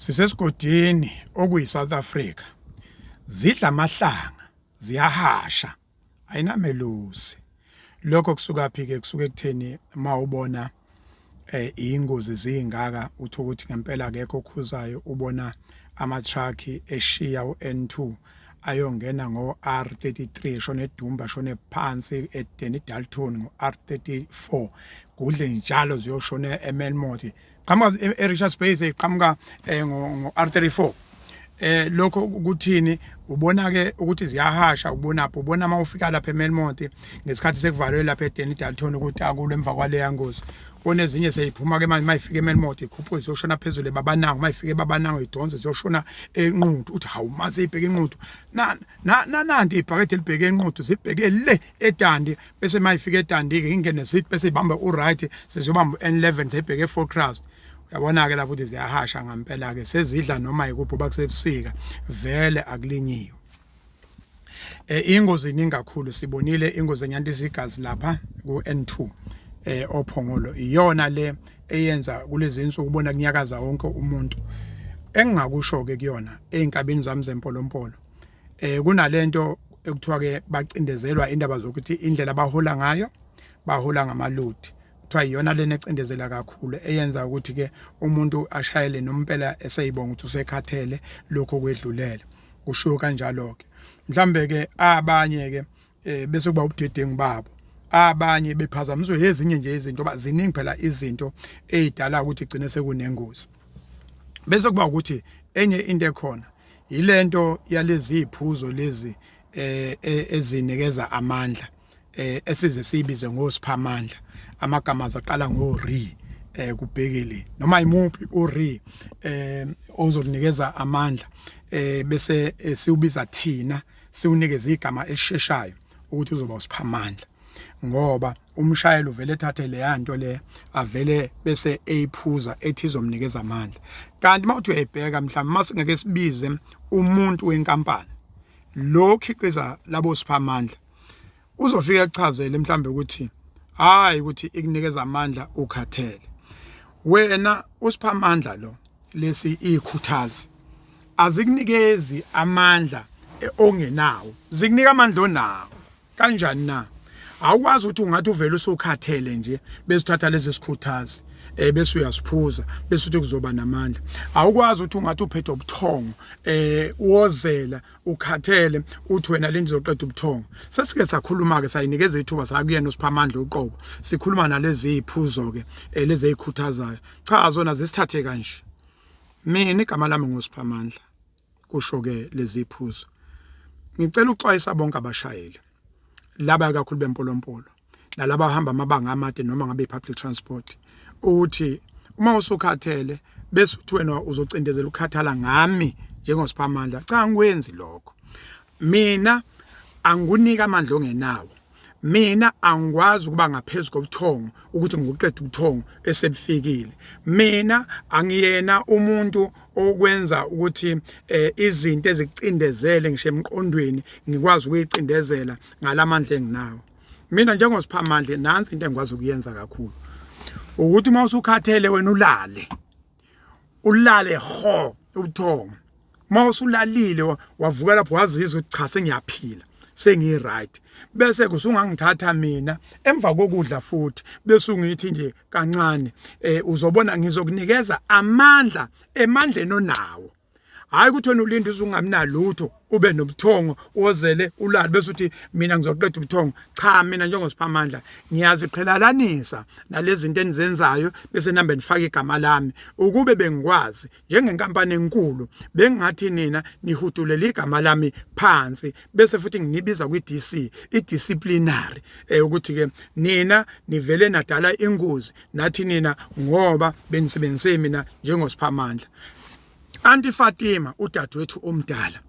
Sisesigodini okuyi-South Africa. Zidla amahlanga, ziyahasha, ayinamelusi. Lokho kusukaphi-ke? Kusuka ekutheni uma ubona eh ingozi zingaka uthi ukuthi ngempela akekho okhuzayo ubona ama-truck eshiya u-N2 ayongena ngo-R33 shone eDumba shone phansi eDenny Dalton ngo-R34 gudle njalo ziyoshona eMelmoth qhamuka e-Richards Bay seyiqhamuka eh, ngo-R34 lokho ukuthini ubona ke ukuthi ziyahasha ubona pho ubona uma ufika lapha eMelmont ngesikhathi sekuvalwe lapha eDenny Dalton ukuthi akulo emva kwaleya ngozi bona ezinye seyiphuma ke manje mayifika eMelmont ikhuphuke ziyoshona phezulu ebabanango mayifika ebabanango idonse ziyoshona enquthu uthi hawu mase ibheke enquthu na na nanti ibhakede libheke enquthu zibheke le eDandi bese mayifika eDandi ke ingene zithi bese ibamba uright sezobamba u-N11 seyibheke eFortress uyabona ke lapho ukuthi ziyahasha ngampela ke sezidla noma ikuphi bakusebusika vele akulinyiwe. Ingozi iningi kakhulu sibonile ingozi enyantisa igazi lapha ku-N2 ophongolo iyona le eyenza kulezi insuku ubona kunyakaza wonke umuntu. Engingakusho ke kuyona ezinkabini zami zempolompolo kunalento ekuthiwa ke bacindezelwa indaba zokuthi indlela abahola ngayo bahola ngamalodi kuthiwa iyona lena ecindezela kakhulu eyenza ukuthi ke umuntu ashayele nompela eseyibonga ukuthi usekhathele lokho kwedlulele kushiwo kanjalo ke mhlambe ke abanye ke bese kuba ubudedengu babo abanye bephazamiswe ezinye nje izinto ba ziningi phela izinto ezidala ukuthi igcine sekunengozi bese kuba ukuthi enye into ekhona yilento yalezi iphuzo lezi ezinikeza amandla esize siyibize ngosiphamandla amagama azaqala ngo re kubhekele noma imuphi u re ozokunikeza amandla bese siwubiza thina siwunikeze igama elisheshayo ukuthi uzoba usiphamandla ngoba umshayeli uvele ethathe leya nto le avele bese eyiphuza ethi izomnikeza amandla kanti uma uthi uyayibheka mhlawumbe uma singeke sibize umuntu wenkampani lo khiqiza labo siphamandla uzofika ekuchazele mhlawumbe ukuthi hayi ukuthi ikunikeza amandla ukhathele wena usiphamandla lo lesi ikhuthazi azikunikezi amandla ongenawo zikunika amandla onawo kanjani na awukwazi ukuthi ungathi uvele usukhathele nje bese uthatha lezi sikhuthazi bese uyasiphuza bese uthi kuzoba namandla awukwazi ukuthi ungathi uphethe ubuthongo wozela ukhathele uthi wena le ndizoqeda ubuthongo sesike sakhuluma ke sayinikeza ithuba sakuyena usiphamandla uqobo sikhuluma nalezi iziphuzo ke lezi ezikhuthazayo cha zona zisithathe kanje mina igama lami ngusiphamandla kusho ke lezi iphuzo ngicela uxwayisa bonke abashayeli laba kakhulu bempolompolo nalaba ahamba amabanga amade noma ngabe public transport ukuthi uma usukhathele bese uthi wena uzocindezela ukukhathala ngami njengosiphamandla cha angikwenzi lokho mina angikunika amandla ongenawo mina angikwazi ukuba ngaphezu kobuthongo ukuthi ngikuqede ubuthongo esebufikile mina angiyena umuntu okwenza ukuthi izinto ezikucindezele ngisho emqondweni ngikwazi ukuyicindezela ngalamandla enginawo mina njengosiphamandla nansi into engikwazi ukuyenza kakhulu ukuthi uma usukhathele wena ulale ulale ho ubuthongo uma usulalile wavuka lapho wazizwa ukuthi cha sengiyaphila sengi-right bese kusungangithatha mina emva kokudla futhi bese ungithi nje kancane uzobona ngizokunikeza amandla emandleni onawo hayi ukuthi wena ulinde usungamnalutho ube nobuthongo wozele ulale bese uthi mina ngizoqeda ubuthongo cha mina njengosiphamandla ngiyaziqhelalanisa nalezi zinto enizenzayo bese nambe nifaka igama lami ukube bengikwazi njengenkampani enkulu bengingathi nina nihudulela igama lami phansi bese futhi nginibiza kwi-DC i-disciplinary ukuthi ke nina nivele nadala ingozi nathi nina ngoba benisebenzise mina njengosiphamandla Anti Fatima udadewethu omdala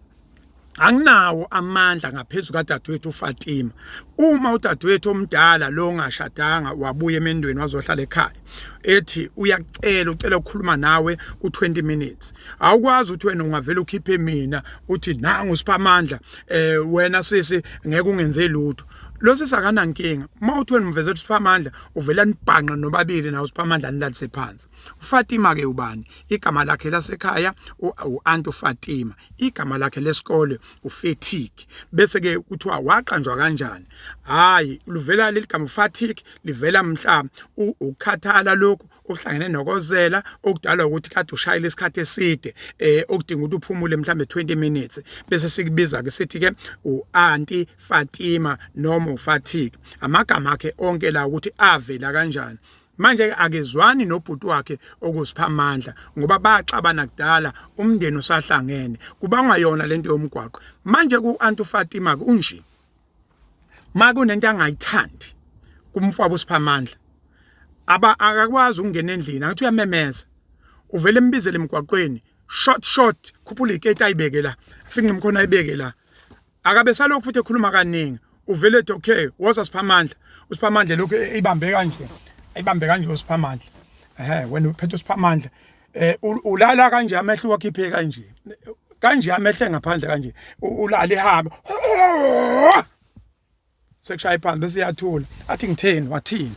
anginawo amandla ngaphezulu kadadewethu uFatima uma udadewethu omdala lo ongashadanga wabuya emendweni wazohlala ekhaya ethi uyakucela ucela ukukhuluma nawe u20 minutes awukwazi ukuthi wena ungavela ukhiphe mina uthi nangu siphamandla wena sisi ngeke ungenze lutho. Lo sisi akanankinga. Uma uthi wena umveze ukuthi Siphamandla uvela nibhanqa nobabili nawe uSiphamandla nilalise phansi. UFatima ke ubani? Igama lakhe lasekhaya u-Aunt uFatima. Igama lakhe lesikole uFetik. Bese ke kuthiwa waqanjwa kanjani? Hayi, luvela leli gama uFatik livela mhla ukukhathala lokhu okuhlangene nokozela okudalwa ukuthi kade ushayela isikhathi eside eh okudinga ukuthi uphumule mhlambe 20 minutes bese sikubiza ke sithi ke uAnti Fatima noma uFatik amagama akhe onke la ukuthi avela kanjani. Manje ke akezwani nobhuti wakhe okusiphamandla ngoba baxabana kudala umndeni usahlangene kubangwa yona lento yomgwaqo. Manje ku-Anti uFatima ke unje ma kunento angayithandi kumfwabo uSiphamandla aba akakwazi ukungena endlini angithi uyamemeza uvele embizele emgwaqweni short short khuphula iketi ayibeke la afinqe imkhono ayibeke la akabe salokhu futhi ekhuluma kaningi uvele ethi okay woza Siphamandla uSiphamandla lokhu eyibambe kanje ayibambe kanje uSiphamandla ehe wena uphethe uSiphamandla eh ulala kanje amehlo wakhiphe kanje kanje amehlo ngaphandle kanje ulala ihamba sekushaya iphansi bese iyathula athi ngitheni wathini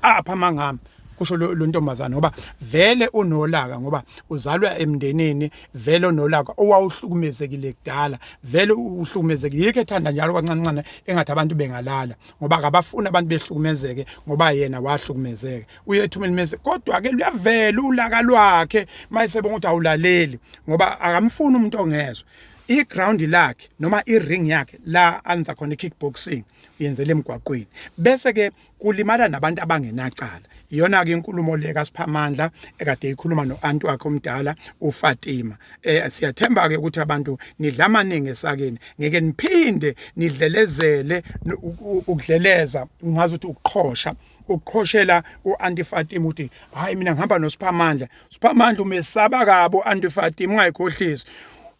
apha mangami kusho lo ntombazane ngoba vele unolaka ngoba uzalwa emndenini vele onolaka owawuhlukumezekile kudala vele uhlukumezekile yikho ethanda njalo kancane ncane engathi abantu bengalala ngoba akabafuni abantu behlukumezeke ngoba yena wahlukumezeka uyethumela imese kodwa ke luyavela ulaka lwakhe mayesebonga ukuthi awulaleli ngoba akamfuni umuntu ongezwe iground lakhe noma iring yakhe la anza khona ikickboxing uyenzela emgwaqweni bese ke kulimala nabantu abangenacala. Iyona-ke inkulumo le kaSiphamandla ekade ikhuluma no-anti wakhe omdala uFatima. Eh siyathemba-ke ukuthi abantu nidla amaningi esakeni ngeke niphinde nidlelezele ukudleleza ngazi ukuthi ukuqhosha ukuqhoshela u-anti Fatima ukuthi hayi mina ngihamba noSiphamandla. Siphamandla umesaba kabi u-anti Fatima ungayikhohlisi.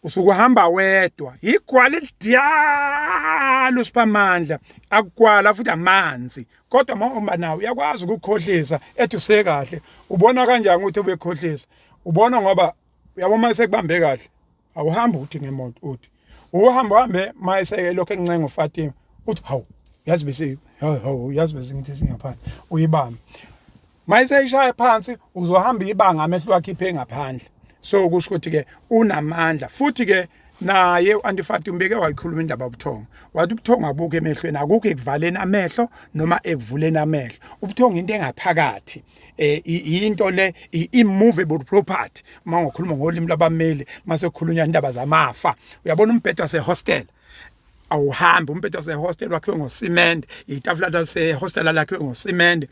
Usuke uhamba wedwa igwala elidala uSiphamandla akugwala futhi amanzi kodwa uma uhamba nawo uyakwazi ukukhohlisa ethi usekahle ubona kanjani ukuthi ubekhohlisa ubona ngoba uyabo uma sekubambe kahle awuhambi uthi ngemoto uthi uhamba uhambe uma eselokhu encenga uFatima uthi hawu yazi bese hawu hawu yazi bese ngithi singaphandle uyibambe Mayiseyishaya phansi uzohamba ibanga amehlo akhiphe ngaphandle. So kusho ukuthi ke unamandla futhi ke naye u-Anti Fatima ubeke wayikhuluma indaba yobuthongo wathi ubuthongo abukho emehlweni akukho ekuvaleni amehlo noma ekuvuleni amehlo ubuthongo into engaphakathi eh into le immovable property uma ngokhuluma ngolimi lwabameli mase kukhulunywa indaba zamafa uyabona umbhedo wase hostel awuhambi umbhedo wase hostel wakhiwe ngosimende itafula lase hostel lakhiwe ngosimende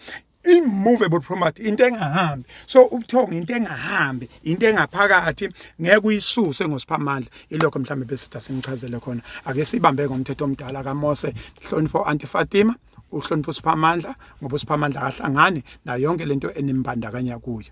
immovable property into engahambi so ubuthongo into engahambi into engaphakathi ngeke uyisuse ngosiphamandla ilokho mhlawumbe bese sinichazele khona ake sibambe ngomthetho omdala kaMose hlonipho Auntie Fatima uhlonipho uSiphamandla ngoba uSiphamandla akahlangani nayo yonke lento enimbandakanya kuyo.